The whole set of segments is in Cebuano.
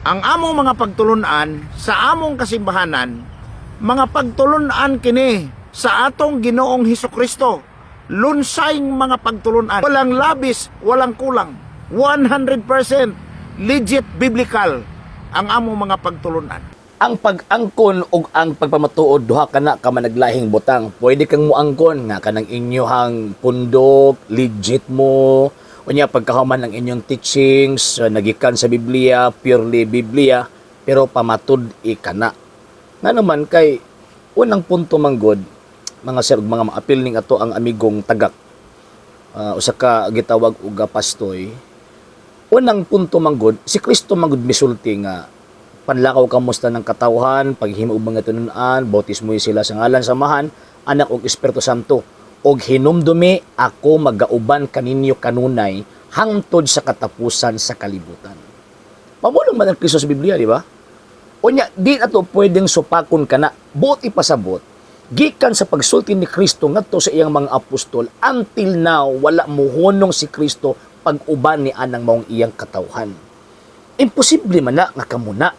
Ang among mga pagtulunan sa among kasimbahanan, mga pagtulunan kini sa atong Ginoong Hesus Kristo. Lunsay mga pagtulunan. Walang labis, walang kulang. 100% legit biblical ang among mga pagtulunan. Ang pag-angkon ug ang pagpamatuod, duha kana ka managlahing butang. Pwede kang muangkon nga kanang inyohang pundok, legit mo. Unya pagkahuman ang inyong teachings, nagikan sa Biblia, purely Biblia, pero pamatud kana. Nga naman kay unang punto manggod, mga sir ug mga maapil ning ato ang amigong Tagak. Usa ka gitawag og pastoy. Unang punto manggod, si Kristo manggod misulti nga panlakaw kamo sa tanang katawhan, paghimo og mga tinunan, bautismo sila sa ngalan sa Amahan, Anak ug Espiritu Santo. Og hinumdumi, ako magauban kaninyo kanunay hangtod sa katapusan sa kalibutan. Pamulong man ang Kristo sa Biblia, di ba? Unya, di na to pwedeng supakon kana. Buot ipasabot, gikan sa pagsulti ni Kristo ngadto sa iyang mga apostol, until now, wala muhunong si Kristo pag-uban ni anang maong iyang katawhan. Imposible man na nga kamuna.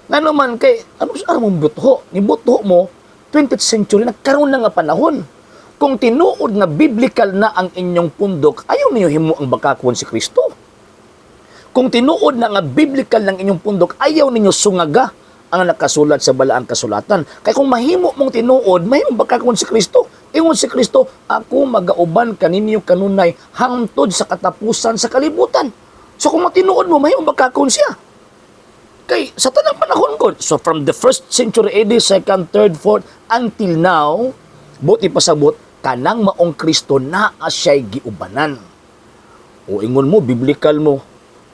Nga naman kay, ano sa mong buto? Ni buto mo, 20th century, nagkaroon na nga panahon. Kung tinuod nga biblical na ang inyong pundok, ayaw ninyo himo ang bakakon si Kristo. Kung tinuod na nga biblical ng inyong pundok, ayaw ninyo sungaga ang nakasulat sa balaang kasulatan. Kay kung mahimo mong tinuod, mahimo bakakon si Kristo. Ingon si Kristo, "Ako magauban kaninyo kanunay hangtod sa katapusan sa kalibutan." So kung matinuod mo, mahimo bakakon siya. Kay sa tanang panahon ko, so from the first century AD, second, third, fourth, until now, buot ipasabot, kanang maong Kristo naa siya'y giubanan. O ingon mo, biblical mo.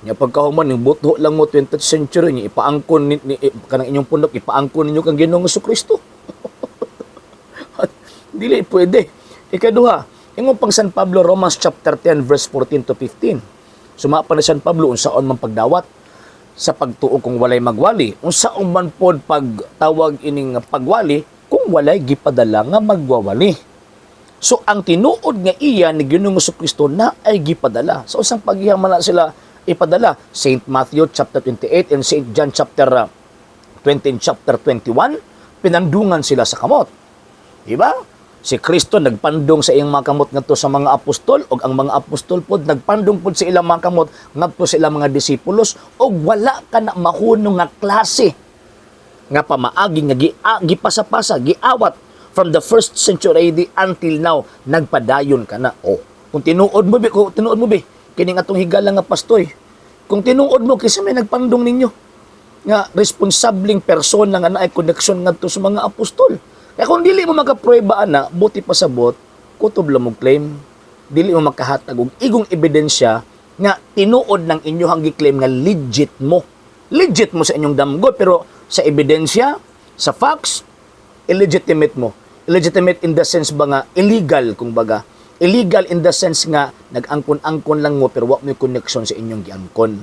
Nya pagkahuman, yung buto lang mo, 20th century, ni ipaangkon ni kanang inyong pundok, ipaangkon ninyo kang Ginoong Kristo. Dili pwede. Ikaduha, ingon pang San Pablo, Romans chapter 10 verse 14 to 15. Suma pa ni San Pablo unsaon man pagdawat sa pagtuo kung walay magwali, unsaon man pod pagtawag ining pagwali kung walay gipadala nga magwawali? So ang tinuod nga iya ni Ginoong Kristo na ay gipadala. Sa usang pagihang man na sila ipadala? Saint Matthew chapter 28 and Saint John chapter 20 and chapter 21, pinandungan sila sa kamot. Diba? Si Kristo nagpandong sa iyang mga kamot ngadto sa mga apostol ug ang mga apostol pod nagpandong pod sa ilang mga kamot ngadto sa ilang mga disipulos ug wala ka na mahunong nga klase nga pamaagi nga gipasapasa, giawat from the first century AD until now, nagpadayon ka na. Oh, kung tinuod mo bi, kung tinuod mo bi, kining atong higala nga pastoy. Kung tinuod mo, kaysa may nagpandong ninyo nga responsableng persona nga naay koneksyon ngadto sa mga apostol? Kaya kung dili mo makapruweba ana, buot ipasabot, kutob lang mo claim. Dili mo makahatag og igong ebidensya nga tinuod ng inyong gi-claim nga legit mo. Legit mo sa inyong damgo, pero sa ebidensya, sa facts, illegitimate mo. Illegitimate in the sense ba nga illegal kung baga. Illegal in the sense nga nag-angkon-angkon lang mo pero wa mo connection sa inyong giangkon.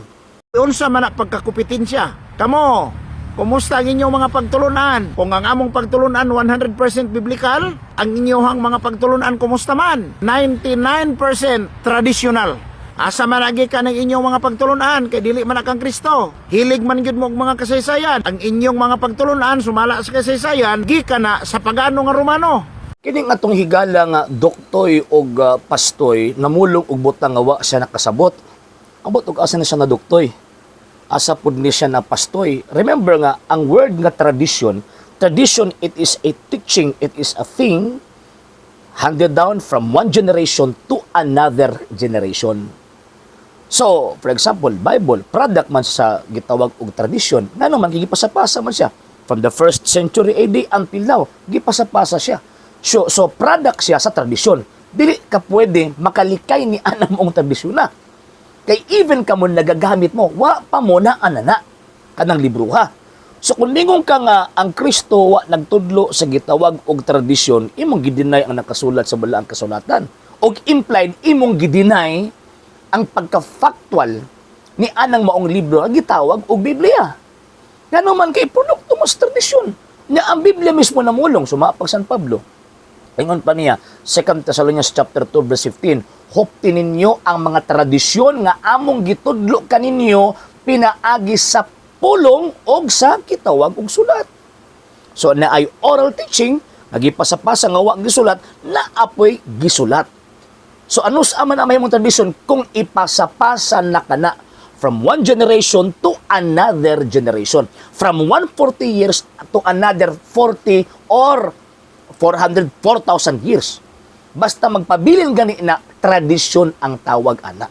Unsa man na pagkakumpetensya? Kamo, kumusta ang inyong mga pagtulunan? Kung ang among pagtulunan 100% biblical, ang inyong mga pagtulunan kumusta man? 99% traditional. Asa man agi ka ng inyong mga pagtulunan kay dili man na kang Kristo? Hilig man gyud mo og mga kasaysayan. Ang inyong mga pagtulunan sumala sa kasaysayan gikan na sa pagano nga Romano. Kining atong higala nga doktoy og pastoy namulong og butang nga wa siya nakasabot. Ambot og asa na siya na doktoy? Asa pud ni siya na pastoy? Remember nga ang word nga tradition, tradition, it is a teaching, it is a thing handed down from one generation to another generation. So, for example, Bible, product man sa gitawag og tradition. Ngano man gipasapasa man siya. From the first century AD until now, gipasapasa siya. So product siya sa tradisyon. Dili ka pwede makalikay ni anang mong tradisyon na. Kay even kamo nagagamit mo, wa pa mo na anana kanang libroha. So kung ningon ka nga ang Kristo wa nagtudlo sa gitawag og tradisyon, imong gideny ang nakasulat sa balaang kasulatan. Og implied, imong gideny ang pagka-factual ni anang maong libro ang gitawag og Biblia. Ngano man kay produkto mo sa tradisyon. Nya ang Biblia mismo namulong sumapag San Pablo. Ingon pa niya, 2 Thessalonians chapter 2 verse 15, "Hupti ninyo ang mga tradisyon nga among gitudlo kaninyo pinaagi sa pulong og sa kitawag og sulat. So naay oral teaching nga gipasapasa nga wa gisulat, naapoy gisulat. So ano sa man ang mahimong tradisyon kung ipasapasa na kana from one generation to another generation? From 140 years to another 40 or 400, 4,000 years. Basta magpabilin gani na, tradisyon ang tawag ana.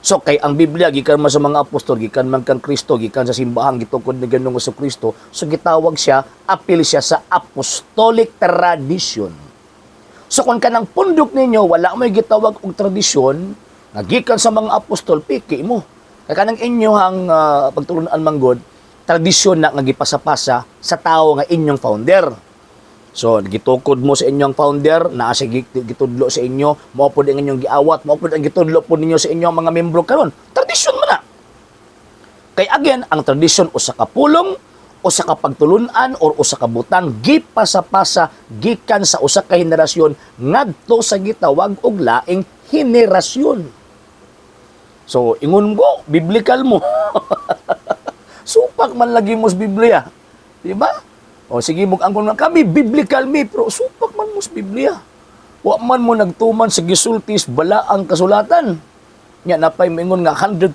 So kay ang Biblia gikan man sa mga apostol, gikan man kang Kristo, gikan sa simbahan gitukod ni Ginoong Kristo, so gitawag siya, apil siya sa apostolic tradition. So kung kanang pundok ninyo wala mo'y gitawag og tradisyon nga gikan sa mga apostol, piki mo. Kay kanang inyohang pagtulunan man gud, tradisyon na nga gipasapasa sa tawo nga inyong founder. So, gitukod mo sa inyong founder, naa siya gitudlo sa inyo, mao pod ang inyong giawat, mao pod ang gitudlo pod ninyo sa inyong mga membro karon. Tradisyon man na. Kay again, ang tradisyon usa ka pulong, usa ka pagtulunan or usa ka butang gipasapasa gikan sa usa ka henerasyon ngadto sa gitawag og laing henerasyon. So, ingon ko, biblical mo. Supak man lagi mo sa Biblia. Di ba? O sige mo ang nga kami biblical mi, pero supak man mo sa Biblia. Wa man mo nagtuman sa gisulti sa balaang kasulatan. Nya napay moingon nga 100%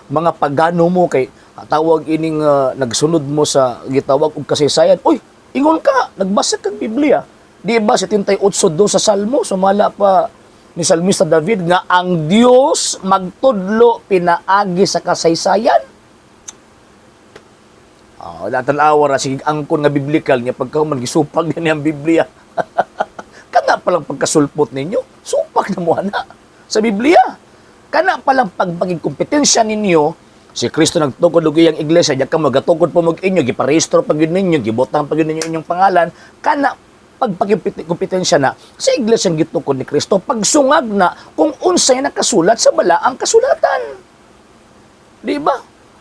mga pagano mo kay tawag ining nagsunod mo sa gitawag og kasaysayan. Uy, ingon ka, nagbasa kag Biblia. Di ba 78 do sa Salmo, sumala pa ni Salmista David nga ang Dios magtudlo pinaagi sa kasaysayan? Ah, oh, tan-awa ra sige angkon nga biblical niya pagka man gisupag niya ang Biblia. Kana palang pagkasulpot ninyo, supak na mo ana sa Biblia. Kana palang pagpaging kompetensya ninyo, si Kristo nagtukod og iyang iglesia, diya ka magatukod po mag inyo, giparehistro pa gyud ninyo, gibutang pa gyud ninyo inyong pangalan, kana pagpagkompetensya na sa iglesia ang gitukod ni Kristo, pagsungag na kung unsay nakasulat sa balaang kasulatan. Di ba?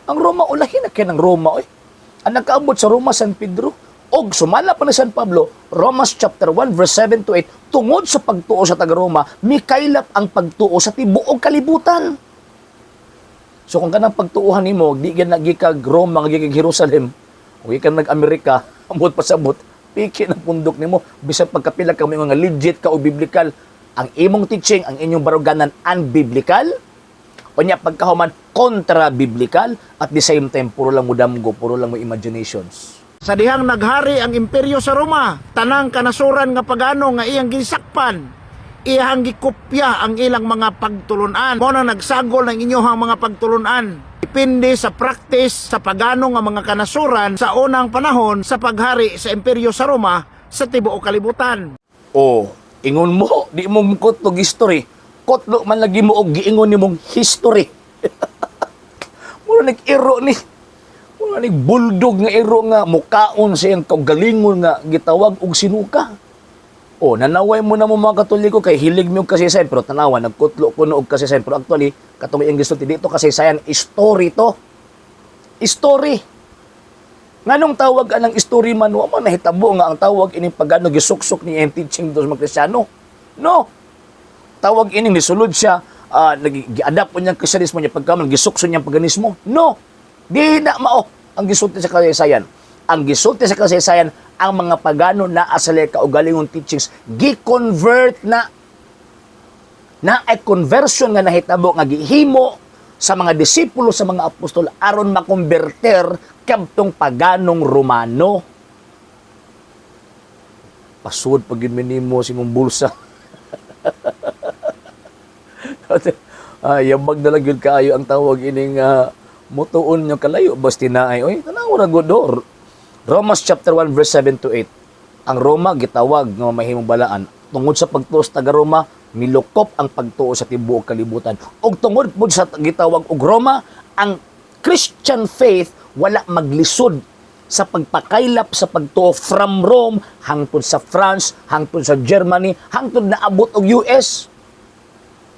Ang Roma, ulahin na kay ng Roma, oy. Ang nagkaabot sa Roma, San Pedro, og sumala pa ni San Pablo, Romans chapter 1 verse 7 to 8, tungod sa pagtuo sa taga Roma, mikaylap ang pagtuo sa tibuok kalibutan. So kung kanang pagtuohan nimo, di gyud nagikag Roma, nga gikag Jerusalem, o gikan nag-Amerika, amot pasabot, piki ng pundok nimo, bisan pagkapila ka mo nga legit ka o biblical, ang imong teaching, ang inyong baruganan unbiblical, o nya pagkahuman kontra-biblical, at the same time, puro lang mo damgo, puro lang mo imaginations. Sa dihang naghari ang imperyo sa Roma, tanang kanasuran nga pagano nga iyang gisakpan, iyang gikopya ang ilang mga pagtulunan. Mao na nagsagol ng inyong mga pagtulunan. Depende sa practice sa pagano nga mga kanasuran sa unang panahon sa paghari sa imperyo sa Roma sa tibuok kalibutan. O, ingon mo, di mo kutlog history. Kutlo man lagi mo og giingon nimong history. Mura nag-iro ni. Mura ni bulldog nga iro nga mukaon sa iyang kaugalingon nga gitawag og sinuka. O, nanaway mo na mo mga Katoliko kay hilig mo og kasaysayan, pero tanawa, nagkutlo ko no og kasaysayan, pero actually katong iyang gisulti dito kasaysayan, story to. Story. Nganong tawag anang story man, wa man nahitabo nga ang tawag ining pagano gisuksok ni iyang teaching dos mga Kristiyano. No. Tawag ining nisulod siya, gi-adapt po niyang Kristiyanismo niya pagkaman gisukso niyang paganismo. No. Di na mao ang gisulti sa kasaysayan. Ang gisulti sa kasaysayan, ang mga pagano na asale kaugalingong teachings gi-convert na na ay conversion nga nahitabo nga gihimo sa mga disipulo sa mga apostol aron makonverter kadtong paganong Romano. Pasud pag yun nimo sa imong bulsa. Ay, yabag na lang yun kaayo ang tawag ining mutuon nyo kalayo basta naay. Oy, tanaw ra gud do. Romans chapter 1 verse 7 to 8. Ang Roma gitawag nga mahimong balaan tungod sa pagtuo sa taga Roma, milukop ang pagtuo sa tibuok kalibutan. Og tungod pud sa gitawag og Roma, ang Christian faith wala maglisod sa pagpakaylap sa pagtuo from Rome hangtod sa France, hangtod sa Germany, hangtod naabot og US.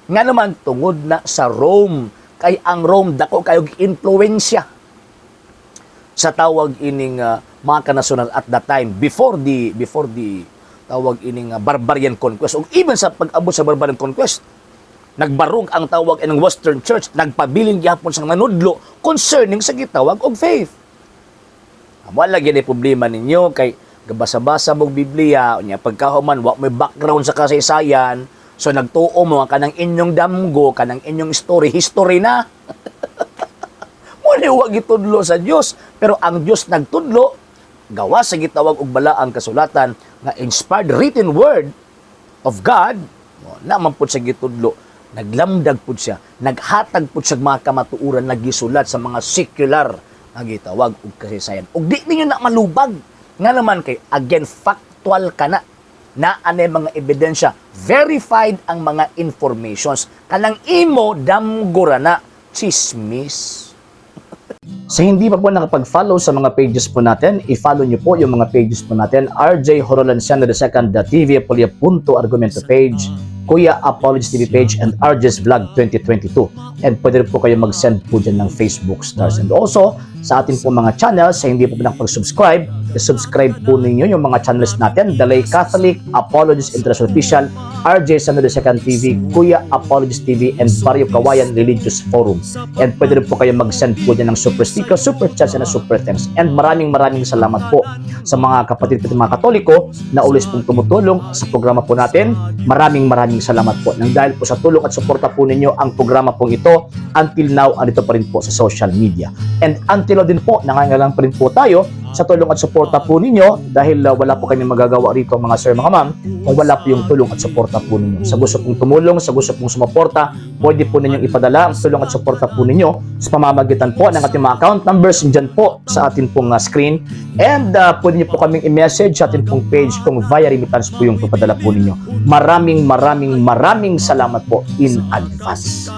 Nga naman tungod na sa Rome, kay ang Rome dako kayo impluwensya sa tawag ining mga kanasuran at that time before the tawag ining barbarian conquest ug even sa pag-abot sa barbarian conquest. Nagbarog ang tawag ng Western Church, nagpabilin gihapon sa manudlo concerning sa gitawag og faith. Wala gyud problema ninyo kay gabasa-basa mong Biblia, unya pagkahuman wa may background sa kasaysayan, so nagtuo mo ang kanang inyong damgo, kanang inyong story, history na. Mo ni wa gitudlo sa Dios, pero ang Dios nagtudlo gawa sa gitawag og balaang kasulatan nga inspired written word of God. Mo naman pud sa gitudlo, naglamdag pud siya, naghatag pud siya mga kamatuoran, nagisulat sa mga secular nga gitawag og kasaysayan. Ug di ninyo na malubag nga naman kay, again, factual kana na anay mga ebidensya, verified ang mga informations. Kanang imo damgo ra na, chismis. Sa hindi pa po nakapag-follow sa mga pages po natin, i-follow niyo po yung mga pages po natin. RJ Horolanciano II, the TV Apolia Punto Argumento page, Kuya Apologies TV page, and RJ's Vlog 2022. And pwede rin po kayo mag-send po dyan ng Facebook stars. And also, sa atin po mga channels, sa hindi po nakapag-subscribe, i-subscribe po ninyo yung mga channels natin. Dalay Catholic, Apologies International Official, RJ Sano II TV, Kuya Apologies TV, and Barrio Kawayan Religious Forum. And pwede rin po kayo mag-send po dyan ng super sticker, super chats, and super thanks. And maraming maraming salamat po sa mga kapatid po mga Katoliko na always pong tumutulong sa programa po natin. Maraming maraming salamat po. Nang dahil po sa tulong at suporta po ninyo, ang programa pong ito until now andito pa rin po sa social media. And until now din po, nangangailangan pa rin po tayo sa tulong at suporta po ninyo dahil wala po kami magagawa rito, mga sir, mga ma'am, kung wala po yung tulong at suporta po ninyo. Sa gusto pong tumulong, sa gusto pong sumuporta, pwede po ninyong ipadala ang tulong at suporta po ninyo sa pamamagitan po ng ating mga account numbers dyan po sa atin pong screen. And pwede niyo po kaming i-message sa atin pong page kung via remittance po yung papadala po ninyo. Maraming maraming maraming salamat po in advance.